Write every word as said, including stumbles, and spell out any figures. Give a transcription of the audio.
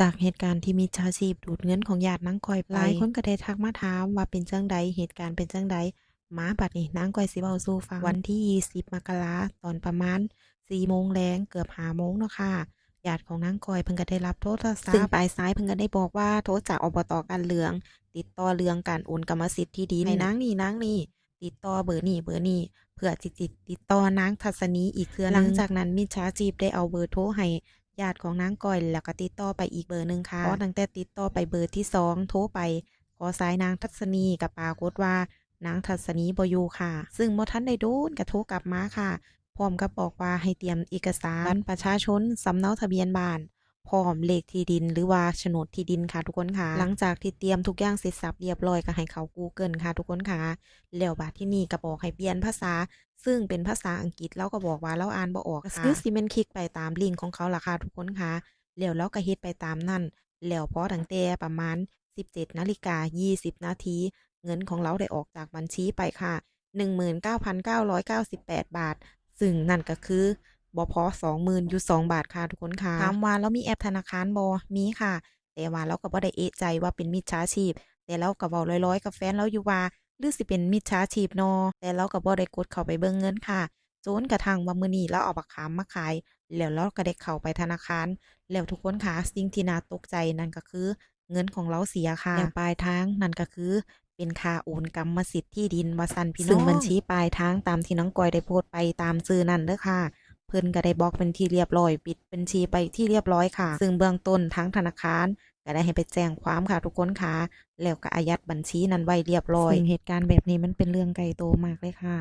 จากเหตุการณ์ที่มิจฉาชีพดูดเงินของญาตินางก้อยไป หลายคนก็ได้ทักมาถามว่าเป็นจั่งใด เหตุการณ์เป็นจั่งใด มาบัดนี้นางก้อยสิเว้าสู่ฟัง วันที่ยี่สิบมกรา ตอนประมาณสี่โมงแลง เกือบห้าโมงเนาะค่ะ ญาติของนางก้อยเพิ่นก็ได้รับโทรศัพท์ ซึ่งปลายสายเพิ่นก็ได้บอกว่าโทรจาก อบต.กันเหลือง ติดต่อเรื่องการโอนกรรมสิทธิ์ที่ดิน ให้นางนี่นางนี่ ติดต่อเบอร์นี้เบอร์นี้ เพื่อสิติดต่อนางทัศนีอีกเทื่อหนึ่ง หลังจากนั้นมิจฉาชีพได้เอาเบอร์โทรให้ญาติของนางก้อย แล้วก็ติดต่อไปอีกเบอร์หนึ่งค่ะ พอตั้งแต่ติดต่อไปเบอร์ที่สอง โทรไปขอสายนางทัศนี ก็ปรากฏว่านางทัศนีบ่อยู่ค่ะ ซึ่งบ่ทันได้โดนก็โทรกลับมาค่ะ พร้อมกับบอกว่าให้เตรียมเอกสาร บัตรประชาชน สำเนาทะเบียนบ้าน พร้อมเลขที่ดิน หรือว่าโฉนดที่ดินค่ะทุกคนค่ะ หลังจากที่เตรียมทุกอย่างเสร็จสับเรียบร้อย ก็ให้เข้า Google ค่ะทุกคนค่ะ แล้วบัดที่นี่ก็บอกให้เปลี่ยนภาษา ซึ่งเป็นภาษาอังกฤษ ลาวก็บอกว่าลาวอ่านบ่ออกค่ะ ก็คือสิแม่นคลิกไปตามลิงก์ของเขาล่ะค่ะทุกคนค่ะ แล้วลาวก็เฮ็ดไปตามนั้น แล้วพอตั้งแต่ประมาณสิบเจ็ดนาฬิกายี่สิบนาที เงินของลาวได้ออกจากบัญชีไปค่ะ หนึ่งหมื่นเก้าพันเก้าร้อยเก้าสิบแปดบาท ซึ่งนั่นก็คือบ่พอสองหมื่นอยู่สองบาทค่ะทุกคนค่ะ ถามว่าลาวมีแอปธนาคารบ่ มีค่ะ แต่ว่าลาวก็บ่ได้เอะใจว่าเป็นมิจฉาชีพ แต่ลาวก็เว้าลอยๆกับแฟนลาวอยู่ว่า หรือสิเป็นมิจฉาชีพนอ แต่ลาวก็บ่ได้กดเข้าไปเบิ่งเงินค่ะ จนกระทั่งว่ามื้อนี้ลาวเอาบักขามมาขาย แล้วลาวก็ได้เข้าไปธนาคาร แล้วทุกคนค่ะ สิ่งที่น่าตกใจนั่นก็คือเงินของลาวเสียค่ะ แล้วปลายทางนั่นก็คือเป็นค่าโอนกรรมสิทธิ์ที่ดินว่าซั่นพี่น้อง ซึ่งบัญชีปลายทางตามที่นางก้อยได้โพสต์ไปตามชื่อนั่นเด้อค่ะ เพิ่นก็ได้บล็อกเป็นที่เรียบร้อย ปิดบัญชีไปที่เรียบร้อยค่ะ ซึ่งเบื้องต้นทางธนาคารก็ได้ให้ไปแจ้งความค่ะทุกคนค่ะ แล้วก็อายัดบัญชีนั้นไว้เรียบร้อย ซึ่งเหตุการณ์แบบนี้มันเป็นเรื่องไกลโตมากเลยค่ะ